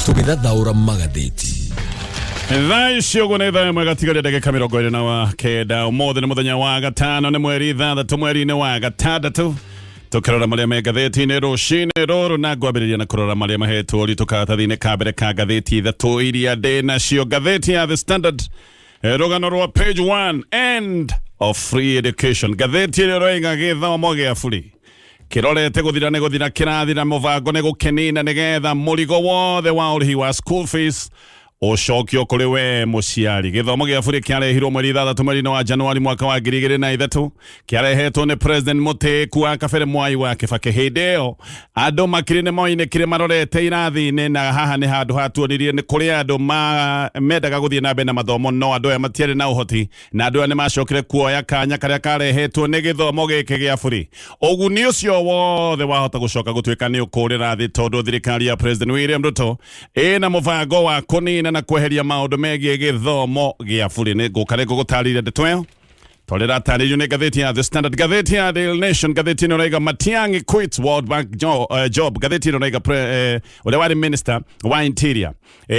Tũgĩthathaũra magathĩti. Thaa ici ũguo nĩ thaa ĩmwe gatigaria ndagĩka 29. Ũmũthĩ nĩ mũthenya wa gatano, nĩ mweri 6 mweri-inĩ wa gatandatũ, tũkĩrora marĩa me ngathĩti-inĩ rũcinĩ rũrũ, na ngwambĩrĩria na kũrora marĩa mahetwo ũritũ karatathi-inĩ ka mbere ka ngathĩti ithatũ iria ndĩ nacio. Ngathĩti ya The Standard, rũgano rwa page 1, "End of Free Education". Ngathĩti ĩrĩa ĩroiga gĩthomo gĩa buri kĩrorete gũthira, nĩ gũthira kĩrathira, mũbango nĩ gũkĩnina nĩgetha mũrigo wothe wa ũrĩhi wa school fees ũcokio kũrĩ we mũciari. Gĩthomo gĩa bũrĩ kĩarehirwo mweri 6 mweri-inĩ wa Januari mwaka wa 2003, kĩarehetwo nĩ President mũtĩĩku wa kabere Mwai wa Kĩbakĩ. Hĩndĩ ĩyo andũ makiri nĩ moinĩkire marorete irathi-inĩ, na haha nĩ handũ hatuonirie nĩ kũrĩ andũ mendaga gũthiĩ na mbere na mathomo, no andũ aya matiarĩ na ũhoti, na andũ aya nĩ macokire kuoya kanya karĩa karehetwo nĩ gĩthomo gĩkĩ gĩa bũrĩ. Ũguni ũcio wothe wahota gũcoka gũtuĩka nĩ ũkũrĩra thĩ, tondũ thirikari ya President William Ruto ĩna mũbango wa kũnina na kweheria maũndũ megiĩ gĩthomo gĩa bũrĩ. Nĩ ngũka rĩngĩ gũtarĩria ndeto ĩyo tondũ ĩratarĩrio nĩ ngathĩti ya The Standard. Ngathĩti ya Daily Nation, ngathĩti ĩno ĩraiga "Matiang'i quits World Bank job". Ngathĩti ĩno ĩraiga ũrĩa warĩ minister wa interior,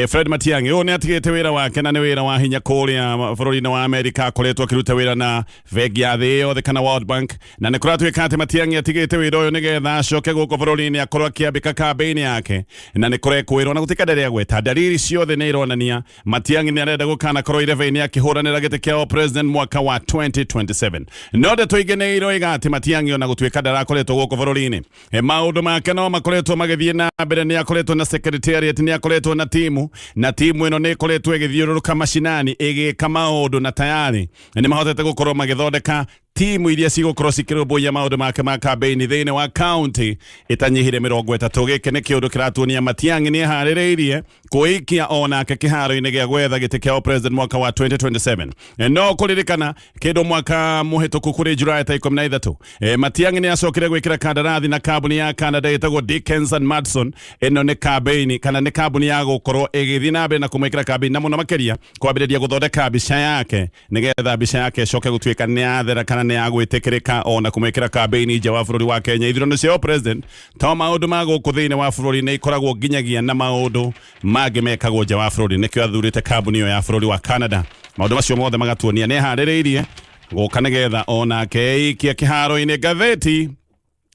Fred Matiang'i, ũyũ nĩ atigĩte wĩra wake, na nĩ wĩra wa hinya kũrĩa bũrũri-inĩ wa Amerika, akoretwo akĩruta wĩra na bengi ya thĩ yothe kana World Bank, na nĩ kũratuĩka atĩ Matiang'i atigĩte wĩra ũyũ nĩgetha acoke gũkũ bũrũri-inĩ akorwo akĩambĩka kambĩini yake, na nĩ kũrekwĩrwo na gũtuĩka ndarĩ agweta, dalili ciothe nĩ ironania Matiang'i nĩ arenda gũkanakorwo irebe-inĩ akĩhũranĩra gĩtĩ kĩa president mwaka wa 2027. No ndeto ingĩ nĩ iroiga atĩ Matiang'i, ona gũtuĩka ndarakoretwo gũkũ bũrũri-inĩ, maũndũ make no makoretwo magĩthiĩ na mbere. Nĩ akoretwo na secretariat, nĩ akoretwo na timu, na timu ĩno nĩ ĩkoretwo ĩgĩthiũrũrũka macinani ĩgĩka maũndũ, na tayari nĩ mahotete gũkorwo magĩthondeka timu iria cigũkorwo cikĩrũmbũiya maũndũ make ma kambĩini thĩinĩ wa kaunti ĩtanyihire 30. Gĩkĩ nĩ kĩũndũ kĩratuonia Matiang'i nĩ eharĩrĩirie kwĩikia onake kĩharo-inĩ gĩa gwetha gĩtĩ kĩa president mwaka wa 2027. No kũririkana kĩndũ mwaka mũhĩtũku kũrĩ Julai ta 13, Matiang'i nĩ acokire gwĩkĩra kandarathi na kambuni ya Canada ĩtagwo Dickens and Madson. Ĩno nĩ kambĩini kana nĩ kambuni ya gũkorwo ĩgĩthiĩ na mbere na kũmwĩkĩra kambĩini, na mũno makĩria kwambĩrĩria gũthondeka mbica yake nĩgetha mbica yake ĩcoke gũtuĩka nĩ yathera kana nĩ ya gwĩtĩkĩrĩka ona kũmwĩkĩra kambĩini nja wa bũrũri wa Kenya. Ithurano cia president to maũndũ ma gũkũ thĩinĩ wa bũrũri, nĩ ikoragwo nginyagia na maũndũ mangĩ mekagwo nja wa bũrũri. Nĩkĩo athurĩte kambuni ĩyo ya bũrũri wa Canada. Maũndũ macio mothe magatuonia nĩ eharĩrĩirie gũka nĩgetha onake eikie kĩharo-inĩ. Ngathĩti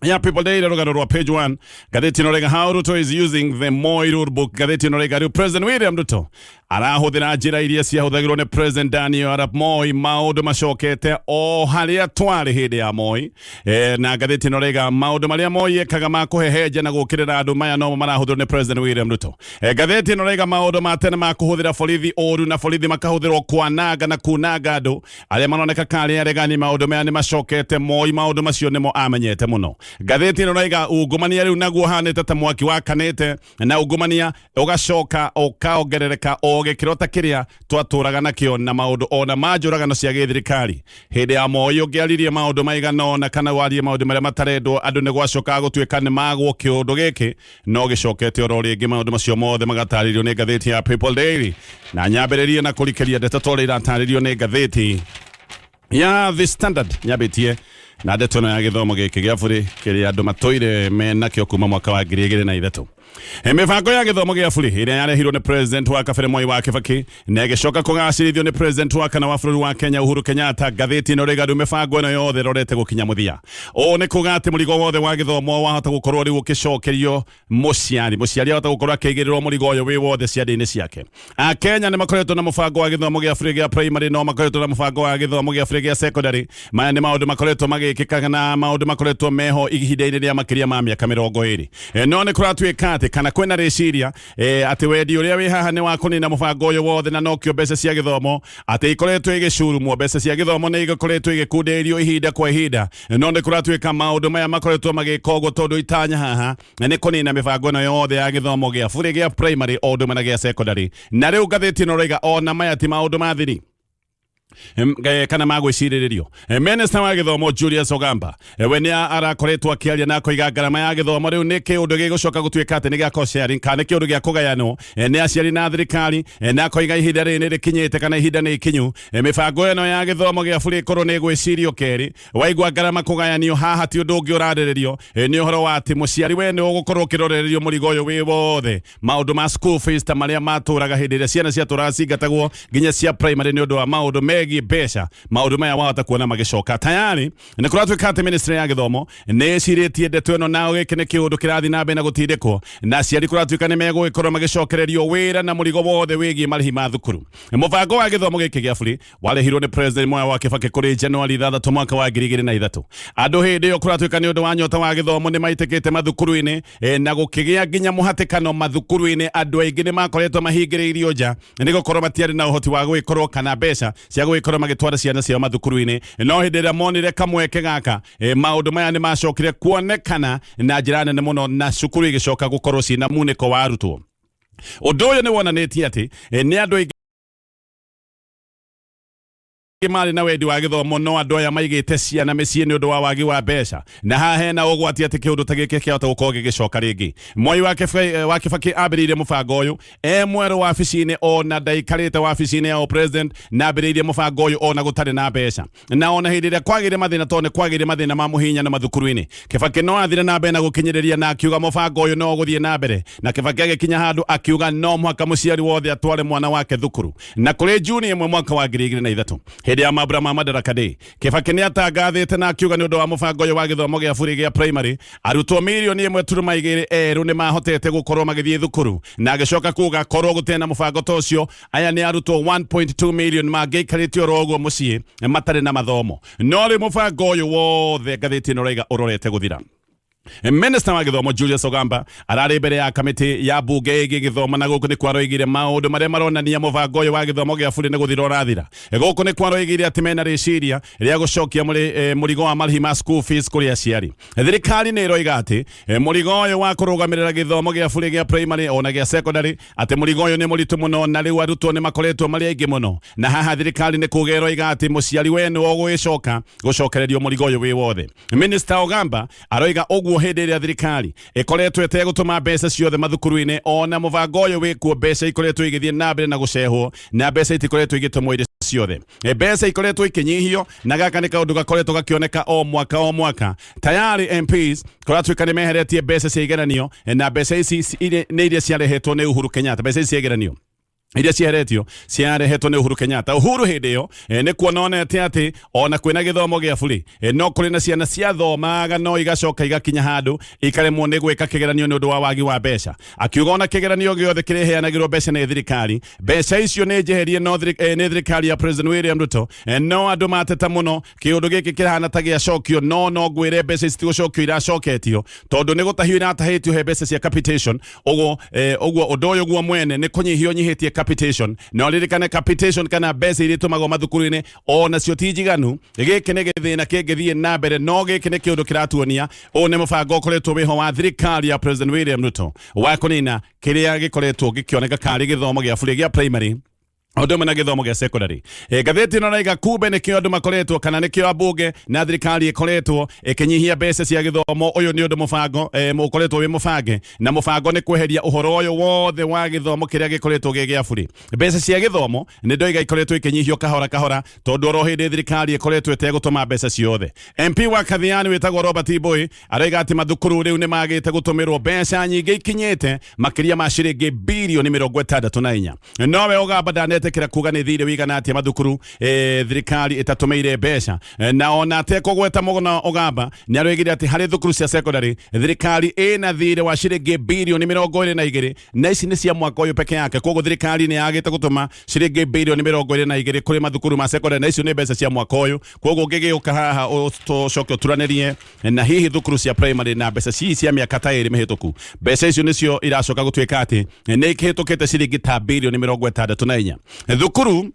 ya People Daily, rũgano rwa page 1, ngathĩti ĩno rĩga "How Ruto is using the Moi rule book". Ngathĩti ĩno rĩga rĩu President William Ruto arahũthĩra njĩra iria ciahũthagĩrwo nĩ President Daniel Arap Moi, maũndũ macokete o harĩa twarĩ hĩndĩ ya Moi. Na ngathĩti ĩno rĩga maũndũ marĩa Moi ekaga ma kũhehenja na gũkĩrĩra andũ, maya nomo marahũthĩrwo nĩ President William Ruto. Ngathĩti ĩno rĩga maũndũ ma tene ma kũhũthĩra borithi ũru na borithi makahũthĩrwo kwananga na kunanga andũ arĩa maroneka karĩ aregani, maũndũ maya nĩ macokete Moi, maũndũ macio nĩmo amenyete mũno. Ngathĩti ĩno raiga ungumania rĩu naguo hanĩte ta mwaki wakanĩte, na ungumania ũgacoka ũkaongerereka o gĩkĩro ta kĩrĩa twatũraga nakĩo, na maũndũ ona ma njũragano cia gĩthirikari. Hĩndĩ ya Moi ũngĩaririe maũndũ maigana ona kana warie maũndũ marĩa matarendwo andũ, nĩ gwacokaga gũtuĩka nĩ magwo. Kĩũndũ gĩkĩ no gĩcokete oro rĩngĩ. Maũndũ macio mothe magatarĩrio nĩ ngathĩti ya People Daily, na nyambĩrĩrie na kũrikĩria ndeto ta ũrĩa iratarĩrio nĩ ngathĩti ya The Standard. Nyambĩtie na ndeto ĩno ya gĩthomo gĩkĩ gĩa bũrĩ kĩrĩa andũ matũire menakĩo kuma mwaka wa 2003. Mĩbango ya gĩthomo gĩa bũrĩ ĩrĩa yarehirwo nĩ president wa kabere Mwai wa Kĩbakĩ na ĩgĩcoka kũgacĩrithio nĩ president wa kana wa bũrũri wa Kenya Uhuru Kenyatta, ngathĩti ĩno rĩga rĩu mĩbango ĩno yothe ĩrorete gũkinya mũthia. Ũũ nĩ kuga atĩ mũrigo wothe wa gĩthomo wahota gũkorwo rĩu ũkĩcokerio mũciari. Mũciari ahota gũkorwo akĩigĩrĩrwo mũrigo ũyũ wĩ wothe ciande-inĩ ciake. Akenya nĩ makoretwo na mũbango wa gĩthomo gĩa bũrĩ gĩa primary, no makoretwo na mũbango wa gĩthomo gĩa bũrĩ gĩa secondary. Maya nĩ maũndũ makoretwo magĩkĩka na maũndũ makoretwo meho ihinda-inĩ rĩa makĩria ma mĩaka 20. No nĩ kũratuĩka atĩ kana kwĩna rĩciria atĩ wendi ũrĩa wĩ haha nĩ wa kũnina mũbango ũyũ wothe, na nokĩo mbeca cia gĩthomo atĩ ikoretwo igĩcurumwo. Mbeca cia gĩthomo nĩ ikoretwo igĩkunderio ihinda kwa ihinda, no nĩ kũratuĩka maũndũ maya makoretwo magĩka ũguo tondũ itanya haha nĩ kũnina mĩbango ĩno yothe ya gĩthomo gĩa bũrĩ gĩa primary o ũndũ ũmwe na gĩa secondary. Na rĩu ngathĩti ĩno raiga ona maya ti maũndũ ma thiri. Kana magwĩcirĩrĩrio. Minister wa gĩthomo Julius Ogamba we nĩ arakoretwo akĩaria na akoiga ngarama ya gĩthomo rĩu nĩ kĩũndũ gĩgũcoka gũtuĩka atĩ nĩ gĩa cost sharing kana nĩ kĩũndũ gĩa kũgayanwo nĩ aciari na thirikari, na akoiga ihinda rĩrĩ nĩ rĩkinyĩte kana ihinda nĩ ikinyu mĩbango ĩno ya gĩthomo gĩa bũrĩ ĩkorwo nĩ ĩgwĩcirio kerĩ. Waigua ngarama kũgayanio haha ti ũndũ ũngĩ ũrarĩrĩrio, nĩ ũhoro wa atĩ mũciari we nĩ ũgũkorwo ũkĩrorererio mũrigo ũyũ wĩ wothe, maũndũ ma school fees ta marĩa matũraga hĩndĩ ĩrĩa ciana ciatũraga cingatagwo nginya cia primary nĩ ũndũ wa maũndũ megiĩ mbeca. Maũndũ maya wahota kuona magĩcoka tayari. Nĩ kũratuĩka atĩ ministry ya gĩthomo nĩ ĩcirĩtie ndeto ĩno, nao gĩkĩ nĩ kĩũndũ kĩrathiĩ na mbere na gũtindĩkwo, na aciari kũratuĩka nĩ megũgĩkorwo magĩcokererio wĩra na mũrigo wothe wĩgiĩ marĩhi ma thukuru. Mũbango wa gĩthomo gĩkĩ gĩa bũrĩ warehirwo nĩ President Mwai wa Kibaki kũrĩ Januari 6 mwaka wa 2003. Andũ hĩndĩ ĩyo kũratuĩka nĩ ũndũ wa nyota wa gĩthomo nĩ maitĩkĩte mathukuru-inĩ, na gũkĩgĩa nginya mũhatĩkano mathukuru-inĩ. Andũ aingĩ nĩ makoretwo mahingĩrĩirio nja nĩ gũkorwo matiarĩ na ũhoti wa gũgĩkorwo kana mbeca cia gũgĩkorwo magĩtwara ciana ciao mathukuru-inĩ. No hĩndĩ ĩrĩa monire kamweke gaka, maũndũ maya nĩ macokire kuonekana na njĩra nene mũno, na cukuru igĩcoka gũkorwo ciĩna munĩko wa arutwo. Ũndũ ũyũ nĩ wonanĩtie atĩ nĩ andũ aingĩ marĩ na wendi wa gĩthomo, no andũ aya maigĩte ciana mĩciĩ nĩ ũndũ wa wagi wa mbeca, na haha hena ũgwati atĩ kĩũndũ ta gĩkĩ kĩahota gũkorwo gĩgĩcoka rĩngĩ. Mwai wa Kibaki ambĩrĩirie mũbango ũyũ e mwerũ wabici-inĩ, ona ndaikarĩte wabici-inĩ ya president, na ambĩrĩirie mũbango ũyũ ona gũtarĩ na mbeca, na ona hĩndĩ ĩrĩa kwagĩire mathĩna, tondũ nĩ kwagĩire mathĩna ma mũhinyano mathukuru-inĩ, Kibaki no athire na mbere na gũkinyĩrĩria na akiuga mũbango ũyũ no ũgũthiĩ na mbere. Na Kibaki agĩkinya handũ akiuga no mũhaka mũciari wothe atware mwana wake thukuru. Na kũrĩ Juni 1 mwaka wa 2003, hĩndĩ ya mambura ma Madaraka Day, Kibaki nĩ atangathĩte na akiuga nĩ ũndũ wa mũbango ũyũ wa gĩthomo gĩa bũrĩ gĩa primary, arutwo 1.2 million erũ nĩ mahotete gũkorwo magĩthiĩ thukuru. Na agĩcoka kuga korwo gũtirĩ na mũbango ta ũcio, aya nĩ arutwo 1.2 million mangĩikarĩte oro ũguo mũciĩ matarĩ na mathomo. No rĩu mũbango ũyũ wothe, ngathĩti ĩno ĩraiga, ũrorete gũthira. Minister wa gĩthomo Julius Ogamba ararĩ mbere ya kamĩtĩ ya mbunge ĩgiĩ gĩthomo, na gũkũ nĩ kwaroigire maũndũ marĩa maronania mũbango ũyũ wa gĩthomo gĩa bũrĩ nĩ gũthira ũrathira. Gũkũ nĩ kwaroigire atĩ mena rĩciria rĩa gũcokia mũrigo wa marĩhi ma school fees kũrĩ aciari. Thirikari nĩ ĩroiga atĩ mũrigo ũyũ wa kũrũgamĩrĩra gĩthomo gĩa bũrĩ gĩa primary ona gĩa secondary, atĩ mũrigo ũyũ nĩ mũritũ mũno, na rĩu arutwo nĩ makoretwo marĩ aingĩ mũno. Na haha thirikari nĩ kuga ĩroiga atĩ mũciari we nĩwe ũgũgĩcoka gũcokererio mũrigo ũyũ wĩ wothe. Minister Ogamba aroiga ũguo hĩndĩ ĩrĩa thirikari ĩkoretwo ĩtegũtũma mbeca ciothe mathukuru-inĩ. Ona mũbango ũyũ wĩkuo, mbeca ikoretwo igĩthiĩ na mbere na gũcehwo, na mbeca itikoretwo igĩtũmwo irĩ ciothe. Mbeca ikoretwo ikinyihio, na gaka nĩ kaũndũ gakoretwo gakĩoneka o mwaka o mwaka. Tayari MPs kũratuĩka nĩ meheretie mbeca cia igeranio, na mbeca ici nĩ iria ciarehetwo nĩ Uhuru Kenyatta. Mbeca ici cia igeranio iria cieheretio ciarehetwo nĩ Uhuru Kenyatta. Uhuru hĩndĩ ĩyo nĩ kuona onete atĩ ona kwĩna gĩthomo gĩa bũrĩ, no kũrĩ na ciana ciathomaga no igacoka igakinya handũ ikaremwo nĩ gwĩka kĩgeranio nĩ ũndũ wa wagi wa mbeca. Akiuga ona kĩgeranio gĩothe kĩrĩheanagĩrwo mbeca nĩ thirikari, mbeca icio nĩ njeherie no nĩ thirikari ya President William Ruto. No andũ mateta mũno, kĩũndũ gĩkĩ kĩrahana ta gĩacokio, no ngwĩre mbeca ici tigũcokio iracoketio, tondũ nĩ gũtahio iratahĩtio he mbeca cia capitation. Ũguo ũguo ũndũ ũyũ guo mwene nĩ kũnyihio nyihĩtie capitation. Na ũririkane capitation kana mbeca iria itũmagwo mathukuru-inĩ onacio ti njiganu. Gĩkĩ nĩ gĩthĩna kĩngĩthiĩ na mbere, no gĩkĩ nĩ kĩũndũ kĩratuonia ũũ nĩ mũbango ũkoretwo wĩho wa thirikari ya President William Ruto wa kũnina kĩrĩa gĩkoretwo gĩkĩoneka karĩ gĩthomo gĩa bũrĩ gĩa primary ũndũ ũmwe na gĩthomo gĩa secondary. Ngathĩti ĩno raiga kumbe nĩkĩo andũ makoretwo kana nĩkĩo ambunge na thirikari ĩkoretwo ĩkĩnyihia mbeca cia gĩthomo. Ũyũ nĩ ũndũ mũbango ũkoretwo wĩ mũbange, na mũbango nĩ kweheria ũhoro ũyũ wothe wa gĩthomo kĩrĩa gĩkoretwo gĩ gĩa bũrĩ. Mbeca cia gĩthomo nĩ ndoiga ikoretwo ikĩnyihio kahora kahora, tondũ oro hĩndĩ thirikari ĩkoretwo ĩtegũtũma mbeca ciothe. MP wa Kathiani wĩtagwo Robert Mbui aroiga atĩ mathukuru rĩu nĩ magĩte gũtũmĩrwo mbeca nyingĩ ikinyĩte makĩria ma ciringi 64 birioni. Nowe Ogamba ndanetĩkĩra kuga nĩ thirĩ wĩigana atĩa mathukuru thirikari ĩtatũmĩire mbeca. Na ona atekũgweta mũno, Ogamba nĩ aroigire atĩ harĩ thukuru cia secondary thirikari ĩna thirĩ wa ciringi 22 birioni, na ici nĩ cia mwaka ũyũ peke yake. Koguo thirikari nĩ yagĩte gũtũma ciringi 22 birioni kũrĩ mathukuru ma secondary, na icio nĩ mbeca cia mwaka ũyũ. Koguo ũngĩgĩũka haha ũcoke ũturanĩrie na hihi thukuru cia primary na mbeca ci cia mĩaka ta 2 mĩhĩtũku, mbeca icio nĩcio iracoka gũtuĩka atĩ nĩ ikĩhĩtũkĩte ciringi ta 64 birioni. Thukuru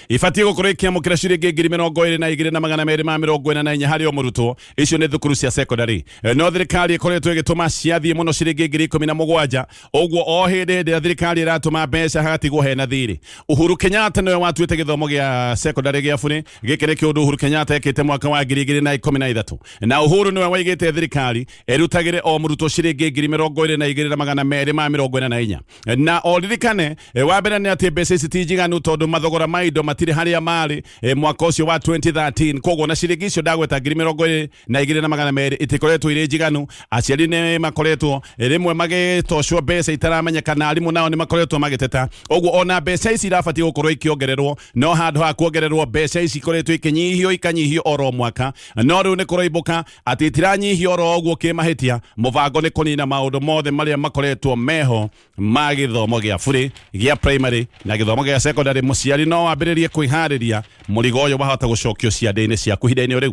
Ibatiĩ gũkorwo ikĩamũkĩra ciringi 22,244 harĩ o mũrutwo. Icio nĩ thukuru cia secondary. No thirikari ĩkoretwo ĩgĩtũma ciathiĩ mũno ciringi 17,000. Ũguo o hĩndĩ hĩndĩ ĩrĩa thirikari ĩratũma mbeca hagatigwo hena thirĩ. Uhuru Kenyatta nĩwe watuĩte gĩthomo gĩa secondary gĩa burĩ. Gĩkĩ nĩ kĩũndũ Uhuru Kenyatta ekĩte mwaka wa 2013, na Uhuru nĩwe waigĩte thirikari ĩrutagĩre o mũrutwo ciringi 22,244. Na o ririkane, wa mbere nĩ atĩ mbeca ici ti njiganu tondũ mathogora ma indo matirĩ harĩa marĩ mwaka ũcio wa 2013. Koguo na ciringi icio ndagweta 22,200 itikoretwo irĩ njiganu. Aciari nĩ makoretwo rĩmwe magĩtocwo mbeca itaramenyeka, na arimũ nao nĩ makoretwo magĩteta. Ũguo ona mbeca ici irabatiĩ gũkorwo ikĩongererwo, no handũ ha kuongererwo mbeca ici ikoretwo ikĩnyihio, ikanyihio oro mwaka. No rĩu nĩ kũroimbũka atĩ itiranyihio oro ũguo kĩmahĩtia. Mũbango nĩ kũnina maũndũ mothe marĩa makoretwo meho ma gĩthomo gĩa burĩ gĩa primary na gĩthomo gĩa secondary. Mũciari no wambĩrĩrie kwĩharĩria, mũrigo ũyũ wahota gũcokio ciande-inĩ ciaku ihinda-inĩ o rĩu.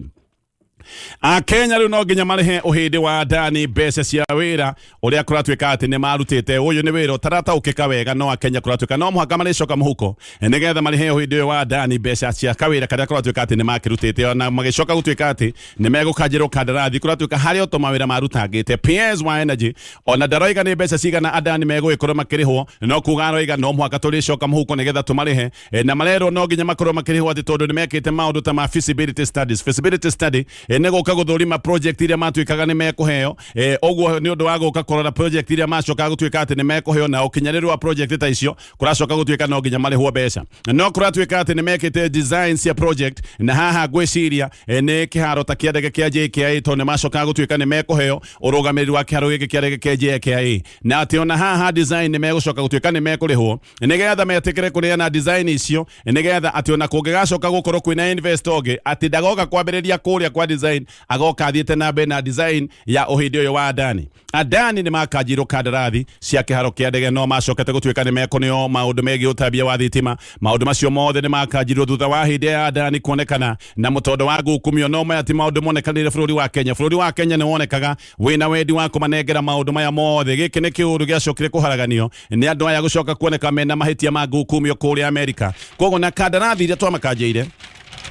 Akenya rĩu no nginya marĩhe ũhĩndĩ wa Adani mbeca cia wĩra ũrĩa kũratuĩka atĩ nĩ marutĩte. Ũyũ nĩ wĩra ũtarataũkĩka wega, no Akenya kũratuĩka no mũhaka marĩcoka mũhuko nĩgetha marĩhe ũhĩndĩ ũyũ wa Adani mbeca cia kawĩra karĩa kũratuĩka atĩ nĩ makĩrutĩte, na magĩcoka gũtuĩka atĩ nĩ megũkanjĩrwo kandarathi. Kũratuĩka harĩ o tũmawĩra marutangĩte. PS wa Energy ona ndaroiga nĩ mbeca cigana Adani megũgĩkorwo makĩrĩhwo, no kuga aroiga no mũhaka tũrĩcoka mũhuko nĩgetha tũmarĩhe. Na marerwo no nginya makorwo makĩrĩhwo atĩ tondũ nĩ mekĩte maũndũ ta ma feasibility studies. Feasibility study nĩ gũka gũthũrima project iria matuĩkaga nĩ mekũheo. Ũguo nĩ ũndũ wa gũka kũrora project iria macokaga gũtuĩka atĩ nĩ mekũheo na ũkinyanĩru wa project ta icio, kũracoka gũtuĩka no nginya marĩhwo mbeca. No kũratuĩka atĩ nĩ mekĩte design cia project, na haha ngwĩciria nĩ kĩharo ta kĩa ndege kĩa JKIA, tondũ nĩ macokaga gũtuĩka nĩ mekũheo ũrũgamĩrĩri wa kĩharo gĩkĩ kĩa ndege kĩa JKIA, na atĩ ona haha design nĩ megũcoka gũtuĩka nĩ mekũrĩhwo nĩgetha metĩkĩre kũneana design icio, nĩgetha atĩ ona kũngĩgacoka gũkorwo kwĩna investor ũngĩ, atĩ ndagoka kwambĩrĩria kũrĩa kwa design, agoka athiĩte na mbere na design ya ũhĩndĩ ũyũ wa Adani. Adani nĩ makanjirwo kandarathi cia kĩharo kĩa ndege, no macokete gũtuĩka nĩ mekũneo maũndũ megiĩ ũtambia wa thitima. Maũndũ macio mothe nĩ makanjirwo thutha wa hĩndĩ ya Adani kuonekana na mũtondo wa ngukumio. No maya ti maũndũ monekanire bũrũri wa Kenya. Bũrũri wa Kenya nĩ wonekaga wĩna wendi wa kũmanengera maũndũ maya mothe. Gĩkĩ nĩ kĩũndũ gĩacokire kũharaganio nĩ andũ aya gũcoka kuoneka mena mahĩtia ma ngukumio kũrĩa Amerika. Koguo na kandarathi iria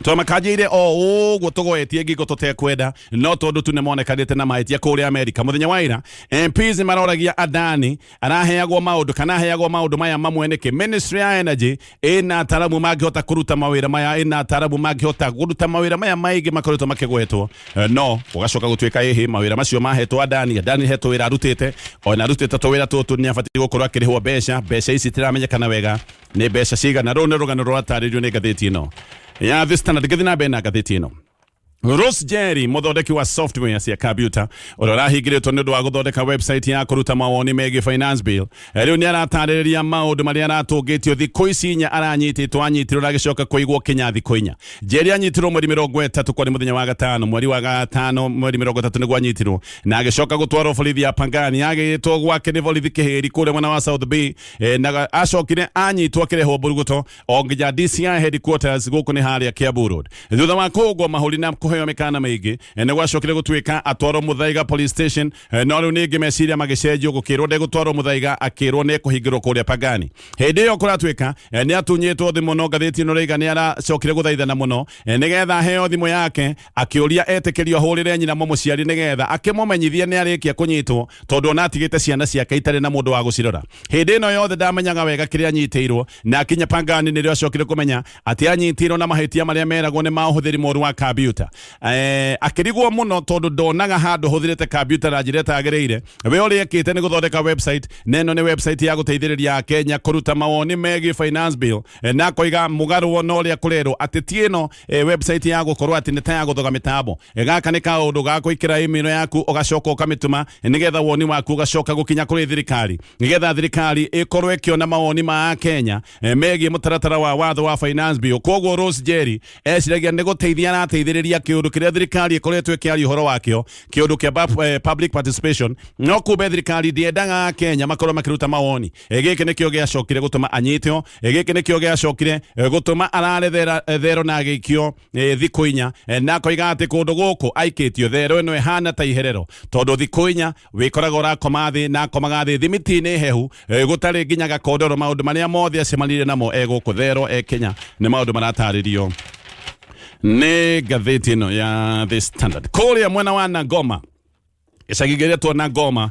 twamakanjĩire o ũguo tũgoetie ngingo tũtekwenda, no tondũ tu nĩmonekanĩte na mahĩtia kũrĩa Amerika. Mũthenya wa ira MPs maroragia Adani araheagwo maũndũ kana aheagwo maũndũ maya mamwe nĩkĩ. Ministry ya Energy ĩna ataramu mangĩhota kũruta mawĩra maya, ĩna ataramu mangĩhota kũruta mawĩra maya maingĩ makoretwo makĩgwetwo. No gũgacoka gũtuĩka ĩhĩ mawĩra macio mahetwo Adani. Adani hetwo wĩra arutĩte, ona arutĩte tũwĩra tũtũ nĩ abatiĩ gũkorwo akĩrĩhwo mbeca. Mbeca ici itiramenyekana wega nĩ mbeca cigana. Rũu nĩ rũgano rũratarĩrio nĩ ngathĩti ĩno ya The Standard. Ngĩthiĩ na mbere na ngathĩti ĩno, Rose Jerry, mũthondeki wa software cia computer ũrĩa ũrahingĩrĩtwo nĩ ũndũ wa gũthondeka website ya kũruta mawoni megiĩ finance bill, rĩu nĩ aratarĩrĩria maũndũ marĩa aratũngĩtio thikũ ici 4 aranyitĩtwo. Anyitirwo na agĩcoka kũigwo kinya thikũ 4. Jerry anyitirwo mweri 30, kwani mũthenya wa gatano, mweri wa gatano mweri 30 nĩguo anyitirwo, na agĩcoka gũtwarwo borithi ya Pangani. Agĩtwo gwake nĩ borithi Kĩhĩri kũrĩa mwena wa South B, na acokire anyitwo akĩrehwo Mburuguto o nginya DCI headquarters gũkũ nĩ harĩa Kiambu Road. Thutha wa kũhũngwo mahũri na kũheo mĩkana mĩingĩ, nĩ gwacokire gũtuĩka atwarwo Muthaiga police station. No rĩu ningĩ meciria magĩcenjio, gũkĩrwo ndegũtwarwo Muthaiga, akĩrwo nĩ ekũhingĩrwo kũrĩa Pangani. Hĩndĩ ĩyo kũratuĩka nĩ atunyĩtwo thimũ, no ngathĩti ĩno rĩiga nĩ aracokire gũthaithana mũno nĩgetha aheo thimũ yake, akĩũria etĩkĩrio ahũrĩre nyina mũmũciari nĩgetha akĩmũmenyithie nĩ arĩkia kũnyitwo, tondũ ona atigĩte ciana ciake itarĩ na mũndũ wa gũcirora. Hĩndĩ ĩno yothe ndamenyaga wega kĩrĩa anyitĩirwo, na akinya Pangani nĩrĩo acokire kũmenya atĩ anyitĩirwo na mahĩtia marĩa meragwo nĩ ma ũhũthĩri mũru wa kambiuta. Akĩrigwo mũno tondũ ndonaga handũ hũthĩrĩte kambiuta na njĩra ĩtagĩrĩire. We ũrĩa ekĩte nĩ gũthondeka website, na ĩno nĩ website ya gũteithĩrĩria Akenya kũruta mawoni megiĩ finance bill, na akoiga mũgarũo na ũrĩa kũrerwo atĩ ti ĩno website ya gũkorwo atĩ nĩ ta ya gũthoga mĩtambo. Gaka nĩ kaũndũ ga gwĩkĩra email yaku ũgacoka ũkamĩtũma nĩgetha woni waku ũgacoka gũkinya kũrĩ thirikari, nĩgetha thirikari ĩkorwo ĩkĩona mawoni ma Akenya megiĩ mũtaratara wa watho wa finance bill. Koguo Rose Jerry eciragia nĩ gũteithia arateithĩrĩria. kĩũndũ kĩrĩa thirikari ĩkoretwo ĩkĩaria ũhoro wakĩo, kĩũndũ kĩa public participation, no kumbe thirikari ndĩendaga Kenya makorwo makĩruta mawoni. Gĩkĩ nĩkĩo gĩacokire gũtũma anyitwo. Gĩkĩ nĩkĩo gĩacokire gũtũma arare thero na agĩikio thikũ 4, na akoiga atĩ kũndũ gũkũ aikĩtio thero ĩno ĩhana ta iherero, tondũ thikũ 4 wĩkoraga ũrakoma thĩ, na akomaga thĩ thimiti-inĩ hehu, gũtarĩ nginya gakondoro. Maũndũ marĩa mothe acemanire namo e gũkũ thero e Kenya nĩ maũndũ maratarĩrio nĩ ngathĩti ĩno ya The Standard. Kũrĩa mwena wa Nangoma, gĩcagi gĩretwo Nangoma,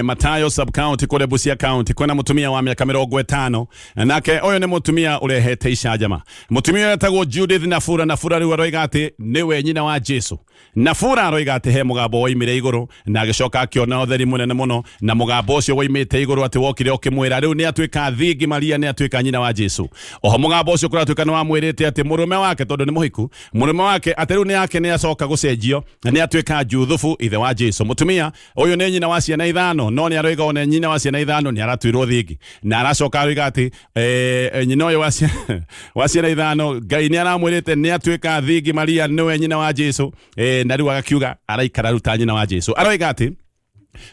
Matayo sub county, kũrĩa Busia County, kwĩna mũtumia wa mĩaka 50, nake ũyũ nĩ mũtumia ũrehete icanjama. Mũtumia ũyũ etagwo Judith Nafura. Nafura rĩu aroiga atĩ nĩwe nyina wa Jesu. Nafura aroiga atĩ he mũgambo woimire igũrũ na agĩcoka akĩona ũtheri mũnene mũno, na mũgambo ũcio woimĩte igũrũ atĩ wokire ũkĩmwĩra rĩu nĩ atuĩka thingi Maria, nĩ atuĩka nyina wa Jesu. Oho mũgambo ũcio kũratuĩka nĩ wamwĩrĩte atĩ mũrũme wake, tondũ nĩ mũhiku, mũrũme wake atĩ rĩu nĩ yake nĩ acoka gũcenjio na nĩ atuĩka Juthubu, ithe wa Jesu. Mũtumia ũyũ nĩ nyina wa ciana 5, no nĩ aroiga ona nyina wa ciana 5 nĩ aratuirwo thingi, na aracoka aroiga atĩ nyina ũyũ wa ciana 5, Ngai nĩ aramwĩrĩte nĩ atuĩka thingi Maria, nĩwe nyina wa Jesu, na rĩu agakiuga araikara rĩu ta nyina wa Jesu. Aroiga atĩ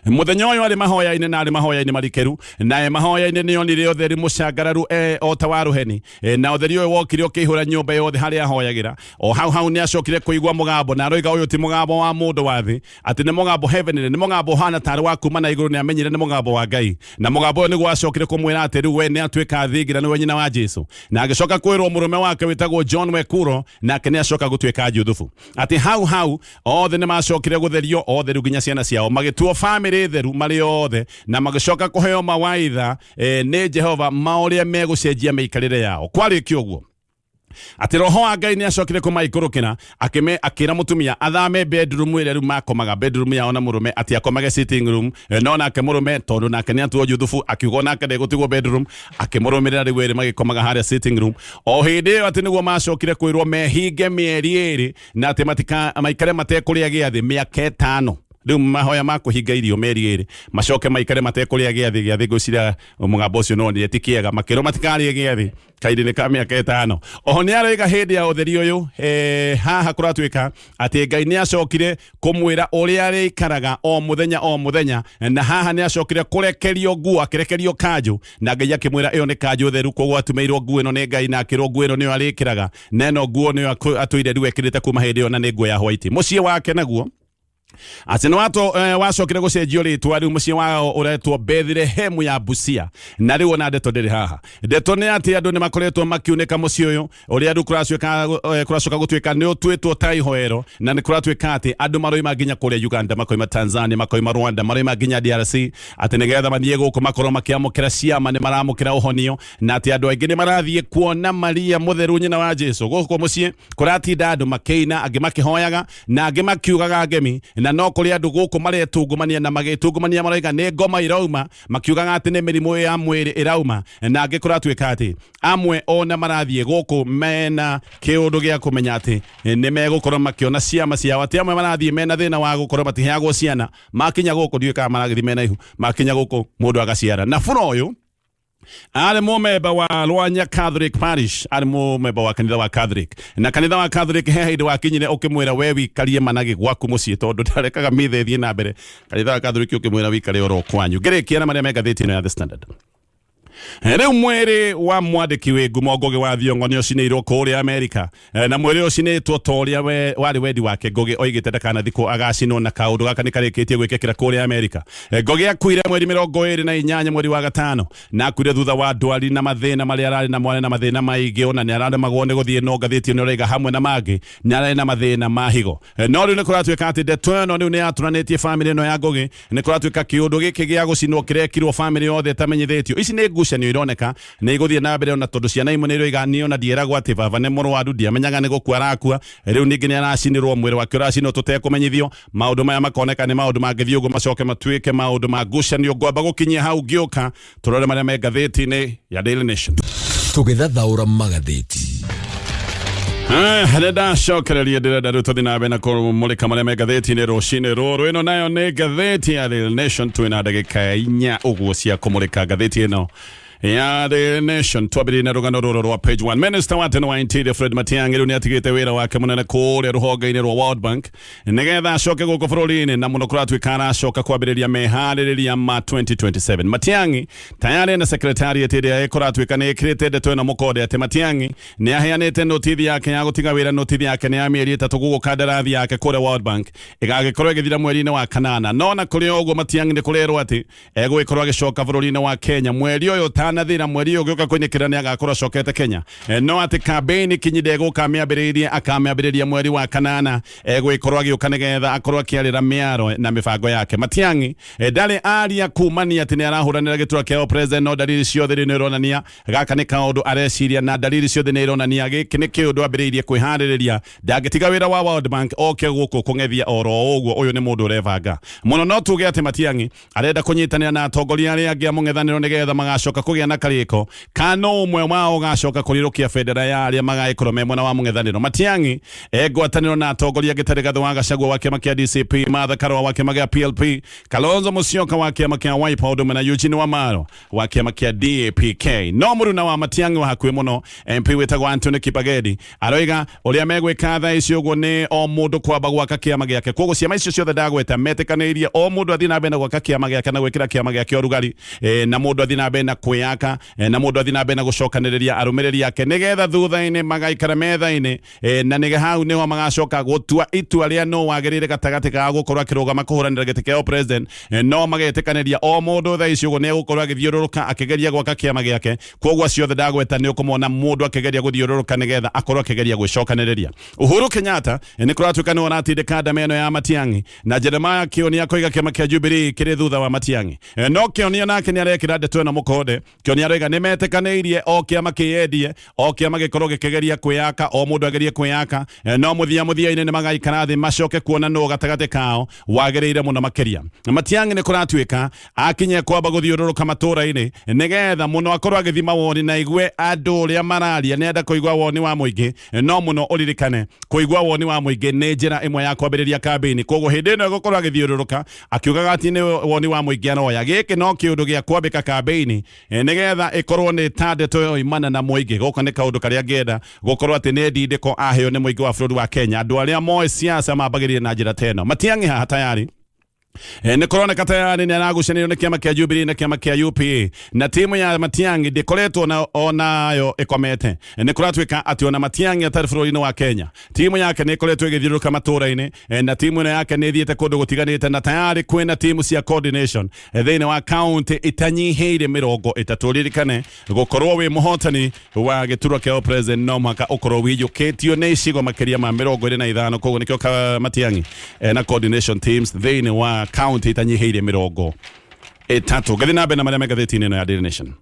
mũthenya ũyũ arĩ mahoya-inĩ, na arĩ mahoya-inĩ marikĩru, na e mahoya-inĩ nĩ onire ũtheri mũcangararu, o ta wa rũheni, na ũtheri ũyũ wokire ũkĩihũra nyũmba yothe harĩa ahoyagĩra. O hau hau nĩ acokire kũigua mũgambo, na aroiga ũyũ ti mũgambo wa mũndũ wa thĩ, atĩ nĩ mũgambo heavenly, nĩ mũgambo ũhana tarĩ wa kuma na igũrũ. Nĩ amenyire nĩ mũgambo wa Ngai, na mũgambo ũyũ nĩguo acokire kũmwĩra atĩ rĩu we nĩ atuĩka thingi na nĩwe nyina wa Jesu. Na agĩcoka kwĩrwo mũrũme wake wĩtagwo John Wekuro nake nĩ acoka gũtuĩka Juthubu, atĩ hau hau othe nĩ macokire gũtherio othe, rĩu nginya ciana ciao magĩtuo famĩlĩ theru marĩ othe, na magĩcoka kũheo mawaitha nĩ Jehova ma ũrĩa megũcenjia mĩikarĩre yao. Kwarĩkia ũguo, atĩ roho wa Ngai nĩ acokire kũmaikũrũkĩra, akĩra mũtumia athame bedroom ĩrĩa rĩu makomaga, bedroom yao na mũrũme, atĩ akomage sitting room. No nake mũrũme, tondũ nake nĩ atuo Juthubu, akiuga nake ndegũtigwo bedroom, akĩmũrũmĩrĩra, rĩu erĩ magĩkomaga harĩa sitting room. O hĩndĩ ĩyo atĩ nĩguo macokire kwĩrwo mehinge mĩeri 2, na atĩ matika maikare matekũrĩa gĩathĩ mĩaka 5. Rĩu mahoya ma kũhinga irio mĩeri 2, macoke maikare matekũrĩa gĩathĩ, gĩathĩ ngwĩciria mũgambo ũcio no nĩ ti kĩega, makĩrwo matikarĩe gĩathĩ kahinda-inĩ ka mĩaka 5. Oho nĩ aroiga hĩndĩ ya ũtheri ũyũ, haha kũratuĩka atĩ Ngai nĩ acokire kũmwĩra ũrĩa arĩikaraga o mũthenya o mũthenya, na haha nĩ acokire kũrekerio nguo, akĩrekerio kanjũ, na Ngai akĩmwĩra ĩyo nĩ kanjũ theru. Koguo atumĩirwo nguo ĩno nĩ Ngai, na akĩrwo nguo ĩno nĩyo arĩkĩraga, na ĩno nguo nĩyo atũire rĩu ekĩrĩte kuma hĩndĩ ĩyo, na nĩ nguo ya white. Mũciĩ wake naguo atĩ nĩ wacokire gũcenjio rĩtwa, rĩu mũciĩ wao ũretwo Bethlehemu ya Busia. Na rĩu ona ndeto ndĩrĩ haha, ndeto nĩ atĩ andũ nĩ makoretwo makiunĩka mũciĩ ũyũ, ũrĩa rĩu kũracoka gũtuĩka nĩ ũtuĩtwo ta ihoero, na nĩ kũratuĩka atĩ andũ maroima nginya kũrĩa Uganda, makoima Tanzania, makoima Rwanda, maroima nginya DRC, atĩ nĩgetha mathiĩ gũkũ makorwo makĩamũkĩra ciama, nĩ maramũkĩra ũhonio, na atĩ andũ aingĩ nĩ marathiĩ kuona Maria mũtheru, nyina wa Jesu. Gũkũ mũciĩ kũratinda andũ makĩina, angĩ makĩhoyaga, na angĩ makiugaga ngemi, na no kũrĩ andũ gũkũ maretungumania, na magĩtungumania maroiga nĩ ngoma irauma, makiugaga atĩ nĩ mĩrimũ ya mwĩrĩ ĩrauma, na angĩ kũratuĩka atĩ amwe ona marathiĩ gũkũ mena kĩũndũ gĩa kũmenya atĩ nĩ megũkorwo makĩona ciama ciao, atĩ amwe marathiĩ mena thĩna wa gũkorwo matiheagwo ciana, makinya gũkũ, ndiũĩ kana maragĩthiĩ mena ihu, makinya gũkũ mũndũ agaciara. Na bũra ũyũ arĩ mũmemba wa Rwanya Catholic Parish, arĩ mũmemba wa kanitha wa Catholic, na kanitha wa Catholic he hĩndĩ wakinyire ũkĩmwĩra we wikarie managĩ gwaku mũciĩ, tondũ ndarekaga mitha ĩthiĩ na mbere. Kanitha wa Catholic ũkĩmwĩra wikare oro kwanyu. Ngĩrĩkia na marĩa me ngathĩti ĩno ya The Standard. Rĩu mwĩrĩ wa mwandĩki wĩ ngumo Ngũgĩ wa Thiong'o nĩ ũcinĩirwo kũrĩa Amerika. Na mwĩrĩ ũcinĩtwo ta ũrĩa warĩ wendi wake. Ngũgĩ oigĩte ndakanathikwo, agacinwo, na kaũndũ gaka nĩ karĩkĩtie gwĩkĩkĩra kũrĩa Amerika. Ngũgĩ akuire mweri 28 mweri wa gatano, na akuire thutha wa ndwari na mathĩna marĩa ararĩ namo. Arĩ na mathĩna maingĩ, ona nĩ araremagwo nĩ gũthiĩ, no ngathĩti ĩno ĩroiga hamwe na mangĩ nĩ ararĩ na mathĩna ma higo. No rĩu nĩ kũratuĩka atĩ ndeto ĩno rĩu nĩ yatũranĩtie famĩlĩ ĩno ya Ngũgĩ. Nĩ kũratuĩka kĩũndũ gĩkĩ gĩa gũcinwo kĩrekirwo famĩlĩ yothe ĩtamenyithĩtio. Ici nĩ ngucanio ironeka nĩ igũthiĩ na mbere, ona tondũ ciana imwe nĩ iroiga niĩ ona ndieragwo atĩ baba nĩ mũrwaru, ndiamenyaga nĩ gũkua arakua, rĩu ningĩ nĩ aracinĩrwo, mwĩrĩ wake ũracinwo tũtekũmenyithio. Maũndũ maya makoneka nĩ maũndũ mangĩthiĩ ũguo macoke matuĩke maũndũ ma ngucanio. Ngwamba gũkinyia hau, ngĩũka tũrore marĩa me ngathĩti-inĩ ya Daily Nation. Tũgĩthathaũra magathĩti. Nĩ ndacokereria, ndĩrenda rĩu tũthiĩ na mbere na kũmũrĩka marĩa me ngathĩti-inĩ rũcinĩ rũrũ. Ĩno nayo nĩ ngathĩti ya Daily Nation. Twĩna ndagĩka 4 ũguo cia kũmũrĩka ngathĩti ĩno. Ya The Nation, twambĩrĩrie na rũgano rũrũ rwa page 1. Minister wa tene wa Interior Fred Matiang'i rĩu nĩ atigĩte wĩra wake mũnene kũrĩa rũhonge-inĩ rwa World Bank nĩgetha acoke gũkũ bũrũri-inĩ, na mũno kũratuĩka aracoka kwambĩrĩria meharĩrĩria ma 2027. Matiang'i tayari na secretariat ĩrĩa ĩkũratuĩka nĩ ĩkĩrĩte ndeto ĩno mũkonde atĩ Matiang'i nĩ aheanĩte notithi yake ya gũtiga wĩra. Notithi yake nĩ ya mĩeri 3, gũkũ kandarathi yake kũrĩa World Bank ĩgagĩkorwo ĩgĩthira mweri-inĩ wa kanana. No na kũrĩ o ũguo, Matiang'i nĩ kũrerwo atĩ egũgĩkorwo agĩcoka bũrũri-inĩ wa Kenya mweri ũyũ ũtanathira. Mweri ũyũ ũgĩũka kũinĩkĩra nĩ agakorwo acokete Kenya. No atĩ kambĩini kinyi ndegũka amĩambĩrĩirie, akamĩambĩrĩria mweri wa kanana. Egũgĩkorwo agĩũka nĩgetha akorwo akĩarĩra mĩaro na mĩbango yake. Matiang'i ndarĩ aria kumania atĩ nĩ arahũranĩra gĩturwa kĩa president, no dalili ciothe rĩu nĩ ironania gaka nĩ kaũndũ areciria, na dalili ciothe nĩ ironania gĩkĩ nĩ kĩũndũ ambĩrĩirie kwĩharĩrĩria. Ndangĩtiga wĩra wa World Bank oke gũkũ kũng'ethia oro ũguo. Ũyũ nĩ mũndũ ũrebanga mũno. No tuge atĩ Matiang'i arenda kũnyitanĩra na atongoria arĩa angĩ a mũng'ethanĩro nĩgetha magacoka kũgĩa na karĩko kana ũmwe wao ũgacoka kũrirũkia bendera ya arĩa magagĩkorwo me mwena wa mũng'ethanĩro. Matiang'i e ngwatanĩro na atongoria angĩ ta Rigathĩ wa Gachagua wa kĩama kĩa DCP, Martha Karua wa kĩama kĩa PLP, Kalonzo Musyoka wa kĩama kĩa Wiper, ũndũ ũmwe na Eugene Wamalwa wa kĩama kĩa DAPK. No mũruna wa Matiang'i wa hakuhĩ mũno, MP wĩtagwo Anthony Kipagedi, aroiga ũrĩa megwĩka thaa ici ũguo nĩ o mũndũ kwamba gwaka kĩama gĩake. Koguo ciama icio ciothe ndagweta metĩkanĩirie o mũndũ athiĩ na mbere na gwaka kĩama gĩake na gwĩkĩra kĩama gĩake ũrugari, na mũndũ athiĩ na mbere na kwĩyaka, na mũndũ athiĩ na mbere na gũcokanĩrĩria arũmĩrĩri ake, nĩgetha thutha-inĩ magaikara metha-inĩ, na nĩ hau nĩho magacoka gũtua itua rĩa nũ wagĩrĩire gatagatĩ ka gũkorwo akĩrũgama kũhũranĩra gĩtĩ kĩa president. No magetĩkanĩria o mũndũ thaa ici ũguo nĩ egũkorwo agĩthiũrũrũka akĩgeria gwaka kĩama gĩake. Koguo acio othe ndagweta nĩ ũkũmona mũndũ akĩgeria gũthiũrũrũka nĩgetha akorwo akĩgeria gwĩcokanĩrĩria. Uhuru Kenyatta nĩ kũratuĩka nĩwe ũratindĩka ndama ĩno ya Matiang'i, na Jeremiah Kioni akoiga kĩama kĩa Jubilee kĩrĩ thutha wa Matiang'i. No Kĩonia nake nĩ arekĩra ndeto ĩno mũkonde. Kĩonia aroiga nĩ metĩkanĩirie o kĩama kĩyendie, o kĩama gĩkorwo gĩkĩgeria kwĩyaka, o mũndũ agerie kwĩyaka, no mũthia mũthia-inĩ nĩ magaikara thĩ macoke kuona nũ gatagatĩ kao wagĩrĩire mũno makĩria. Matiang'i nĩ kũratuĩka akinye kwamba gũthiũrũrũka matũũra-inĩ nĩgetha mũno akorwo agĩthima woni na igue andũ ũrĩa mararia. Nĩ enda kũigua woni wa mũingĩ, no mũno ũririkane kũigua woni wa mũingĩ nĩ njĩra ĩmwe ya kwambĩrĩria kambĩini. Koguo hĩndĩ ĩno ĩgũkorwo agĩthiũrũrũka akiugaga atĩ nĩ woni wa mũingĩ aroya, gĩkĩ no kĩũndũ gĩa kwambĩka kambĩini, nĩgetha ĩkorwo nĩ ta ndeto yoimana na mũingĩ. Gũkũ nĩ kaũndũ karĩa angĩenda gũkorwo atĩ nĩ ndindĩko aheo nĩ mũingĩ wa bũrũri wa Kenya. Andũ arĩa moĩ siasa mambagĩrĩria na njĩra ta ĩno. Matiang'i haha tayari nĩ kũroneka tayari nĩ aragucanĩrio nĩ kĩama kĩa Jubilee na kĩama kĩa UPA, na timu ya Matiang'i ndĩkoretwo na onayo ĩkomete. Nĩ kũratuĩka atĩ ona Matiang'i atarĩ bũrũri-inĩ wa Kenya, timu yake nĩ ĩkoretwo ĩgĩthiũrũrũka matũũra-inĩ, na timu ĩno yake nĩ ĩthiĩte kũndũ gũtiganĩte, na tayari kwĩna timu cia coordination thĩinĩ wa kaunti itanyihĩire 30. Ririkane gũkorwo wĩ mũhotani wa gĩturwa kĩa president no mũhaka ũkorwo wĩiyũkĩtio nĩ icigo makĩria ma 25. Koguo nĩkĩo Matiang'i na coordination teams thĩinĩ wa kaunti itanyihĩire 30. Ngathiĩ na mbere na marĩa me ngathĩti-inĩ ĩno ya Daily Nation.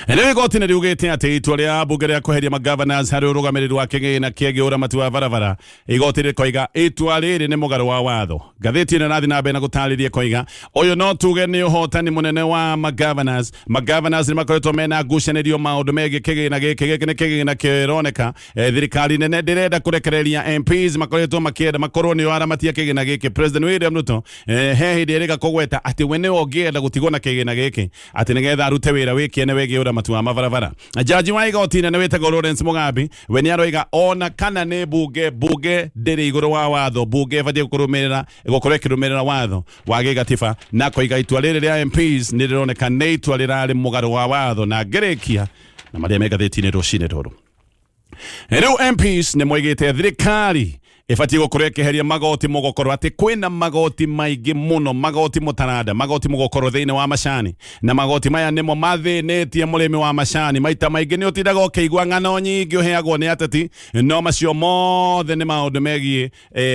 Rĩu igoti nĩ riugĩte atĩ itua rĩa mbunge rĩa kweheria magovernors harĩ ũrũgamĩrĩri wa kĩgĩna kĩgiĩ ũramati wa barabara, igoti rĩkoiga itua rĩrĩ nĩ mũgarũ wa watho. Ngathĩti ĩno ĩrathiĩ na mbere na gũtarĩria koiga ũyũ no tuge nĩ ũhotani mũnene wa magovernors. Magovernors nĩ makoretwo mena ngucanĩrio maũndũ megiĩ kĩgĩna gĩkĩ. Gĩkĩ nĩ kĩgĩna kĩroneka thirikari nene ndĩrenda kũrekereria. MPs makoretwo makĩenda makorwo nĩo aramatia kĩgĩna gĩkĩ. President William Ruto he hĩndĩ erĩga kũgweta atĩ we nĩwe ũngĩenda gũtigwo na kĩgĩna gĩkĩ atĩ nĩgetha arute wĩra wĩ kĩene wĩgiĩ ũramati wa mabarabara. Jaji wa igoti inene wĩtagwo Lawrence Mugambi we nĩ aroiga ona kana nĩ bunge, bunge ndĩrĩ igũrũ wa watho. Bunge ĩbatiĩ kũrũmĩrĩra gũkorwo ĩkĩrũmĩrĩra watho wa gĩgatiba, na koiga itua rĩrĩ rĩa MPs nĩ rĩroneka nĩ itua rĩrarĩ mũgarũ wa watho. Na ngĩrĩkia na marĩa me ngathĩti-inĩ rũcinĩ rũrũ, rĩu MPs nĩ moigĩte thirikari ĩbatiĩ gũkorwo ĩkĩheria magoti mũgokoro, atĩ kwĩna magoti maingĩ mũno, magoti mũtaranda, magoti mũgokoro thĩinĩ wa macani, na magoti maya nĩmo mathĩnĩtie mũrĩmi wa macani. Maita maingĩ nĩ ũtindaga ũkĩigua ng'ano nyingĩ ũheagwo nĩ ateti, no macio mothe nĩ maũndũ megiĩ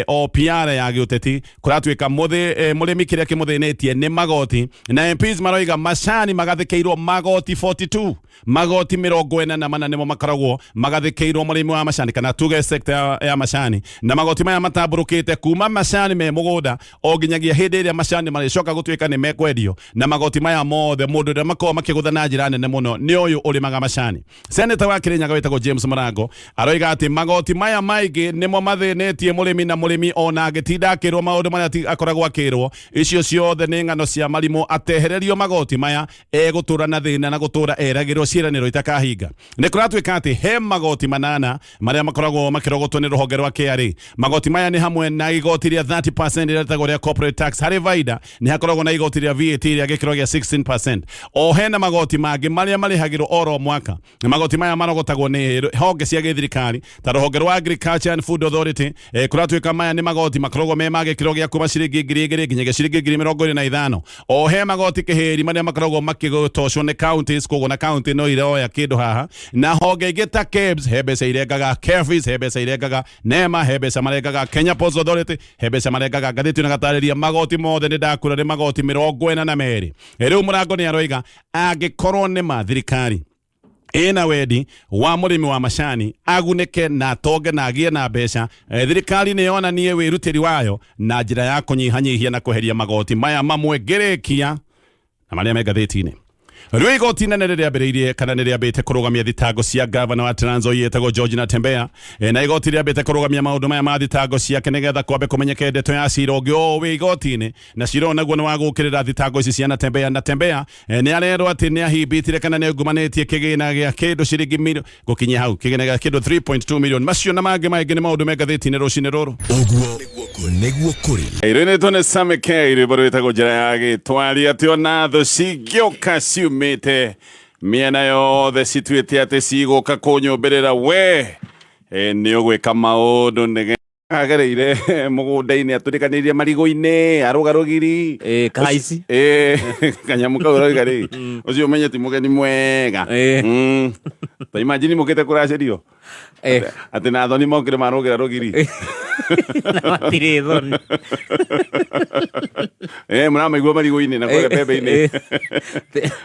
o PR ya gĩũteti. Kũratuĩka mũrĩmi kĩrĩa kĩmũthĩnĩtie nĩ magoti, na MPs maroiga macani magathĩkĩirwo magoti 42. Magoti 44 nĩmo makoragwo magathĩkĩirwo mũrĩmi wa macani kana tuge sector ya macani, na magoti maya matambũrũkĩte kuma macani me mũgũnda o nginyagia hĩndĩ ĩrĩa macani marĩcoka gũtuĩka nĩ mekwendio. Na magoti maya mothe, mũndũ ũrĩa makoragwo makĩgũtha na njĩra nene mũno nĩ ũyũ ũrĩmaga macani. Seneta wa Kirinyaga wĩtagwo James Mũrango aroiga atĩ magoti maya maingĩ nĩmo mathĩnĩtie mũrĩmi, na mũrĩmi ona angĩtinda akĩrwo maũndũ marĩa akoragwo akĩrwo, icio ciothe nĩ ng'ano cia marimũ. Atehererio magoti maya, egũtũra na thĩna na gũtũra eragĩrwo ciĩranĩro itakahinga. Nĩ kũratuĩka atĩ he magoti 8 marĩa makoragwo makĩrogotwo nĩ rũhonge rwa KRA. Magoti maya nĩ hamwe na igoti rĩa 30% rĩrĩa rĩtagwo rĩa corporate tax harĩ baida, nĩ hakoragwo na igoti rĩa VAT rĩa gĩkĩro gĩa 16%, o hena magoti mangĩ marĩa marĩhagĩrwo oro mwaka. Na magoti maya marogotagwo nĩ honge cia gĩthirikari ta rũhonge rwa Agriculture and Food Authority. Kũratuĩka maya nĩ magoti makoragwo me ma gĩkĩro gĩa kuma ciringi 2000 nginyagia ciringi 25,000. O he magoti kĩhĩri marĩa makoragwo makĩgotocwo nĩ counties, koguo na county no iroya kĩndũ haha, na honge ingĩ ta KEBS he mbeca irengaga, KEPHIS he mbeca irengaga, NEMA he mbeca marengaga, Kenya Ports Authority he mbeca marengaga. Ngathĩti ĩno gatarĩria magoti mothe nĩ ndakura nĩ magoti 42. Rĩu Mũrango nĩ aroiga angĩkorwo nĩ ma thirikari ĩna wendi wa mũrĩmi wa macani agunĩke na atonge na agĩe na mbeca, thirikari nĩ yonanie wĩrutĩri wayo na njĩra ya kũnyihanyihia na kweheria magoti maya mamwe. Ngĩrĩkia na marĩa me ngathĩti-inĩ, rĩu igoti inene rĩrĩambĩrĩirie kana nĩ rĩambĩte kũrũgamia thitango cia gavana wa Trans Nzoia etagwo George Natembeya. Na igoti rĩambĩte kũrũgamia maũndũ maya ma thitango ciake nĩgetha kwambe kũmenyeke ndeto ya cira ũngĩ o wĩ igoti-inĩ, na cira ũyũ naguo nĩ wa gũkĩrĩra thitango ici cia Natembeya. Natembeya nĩ arerwo atĩ nĩ ahimbĩtire kana nĩ aungumanĩtie kĩgĩna gĩa kĩndũ ciringi milioni gũkinyia hau kĩgĩna gĩa kĩndũ 3.2 million. Macio na mangĩ maingĩ nĩ maũndũ me ngathĩti-inĩ rũcinĩ rũrũ. Ũguo nĩguo kũrĩ. Ĩrĩnĩtwo nĩ Sammy K, rwĩmbo rwĩtagwo Njĩra ya Gĩtwari. Atĩ ona thũ cingĩũka ciumĩte mĩena yothe cituĩte atĩ cigũka kũnyũmbĩrĩra, we nĩ ũgwĩka maũndũ nĩge agereire mũgũnda-inĩ atũrĩkanĩirie marigũ-inĩ arũga rũgiri. Kahaici. Kanyamũ kau rauga rĩ, ũcio ũmenye ti mũgeni mwega. Ta imagine mũkĩte kũracĩrio atĩ na thoni mokire marũgĩra rũgiri. Na matirĩ thoni. Mũramaigua marigũ-inĩ na kũrĩa mbembe-inĩ.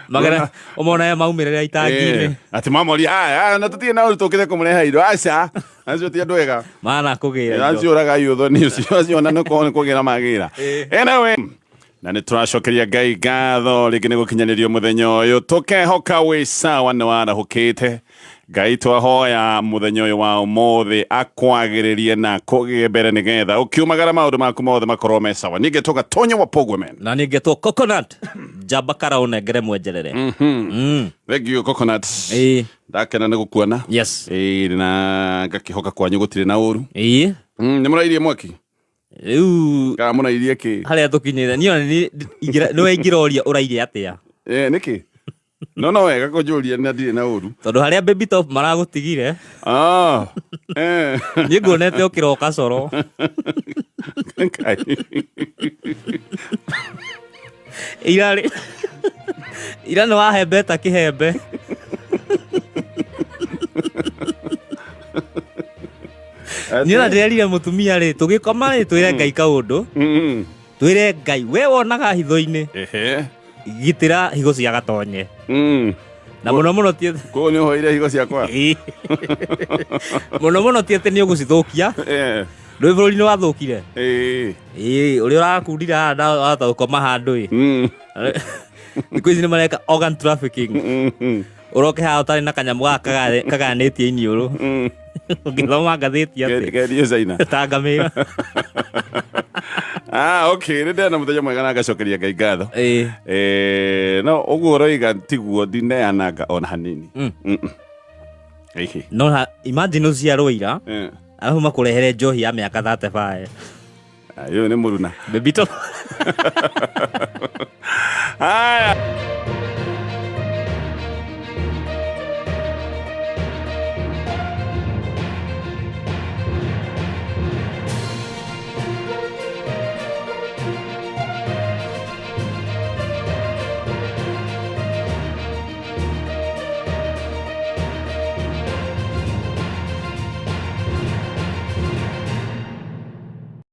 Magera ũmona maumĩrĩra itangi-inĩ. Atĩ mamoria aya na tũtirĩ na ũru tũkĩte kũmũrehe indo, aca acio ti andũ ega. Mana kũgĩra indo. Acio ũraga ũthoni ũcio acio ona nĩ kũgĩra magĩra. Anyway, na nĩ tũracokeria Ngai ngatho rĩngĩ nĩ gũkinyanĩrio mũthenya ũyũ, tũkehoka wĩ sawa, nĩ warahũkĩte. Ngai twahoya mũthenya ũyũ wa ũmũthĩ akwagĩrĩrie na kũgĩe mbere nĩgetha ũkiumagara maũndũ maku mothe makorwo me sawa. Ningĩ tũgatonye wa Pogwe men. Na ningĩ two Coconut njamba kara ũnengere mwenjerere. Thank you, Coconut. Ndakena nĩ gũkuona. Ĩĩ, na ngakĩhoka kwanyu gũtirĩ na ũru. Nĩ mũrairie mwaki Rĩu kana mũrairie kĩ? Harĩa tũkinyĩte niĩ ona nĩwe ingĩroria ũrairie atĩa. Nĩkĩ? No wega kũnjũria na ndirĩ na ũru. Tondũ harĩa Baby Top maragũtigire, niĩ nguonete ũkĩroka coro. Ngai. Ira rĩ, ira nĩ wahembeta kĩhembe. Niĩ ona ndĩrerire mũtumia rĩ, tũgĩkoma rĩ, twĩre Ngai kaũndũ, twĩre Ngai we wonaga hitho-inĩ, gitĩra higo cia gatonye na mũno mũno ti Koguo nĩ ũhoire higo ciakwa? Ĩĩ. Mũno mũno ti atĩ nĩ ũgũcithũkia. Ndũĩ bũrũri nĩ wathũkire. Ĩĩ, ũrĩa ũrakundire haha na wahota gũkoma handũ ĩ. Thikũ ici nĩ mareka organ trafficking. Ũroke haha ũtarĩ na kanyamũ gaka kagayanĩtie iniũrũ. Ũngĩthoma ngathĩti atĩ Kendio China. Ta ngamĩra. Ah, okay, nĩ ndĩrona mũthenya mwega na ngacokeria Ngai ngatho. No ũguo ũroiga tiguo, ndineananga ona hanini. Ĩhĩ. No imagine ũciarwo ira, arabu makũrehere njohi ya mĩaka 35. Ũyũ nĩ mũruna. Baby Top. Haya.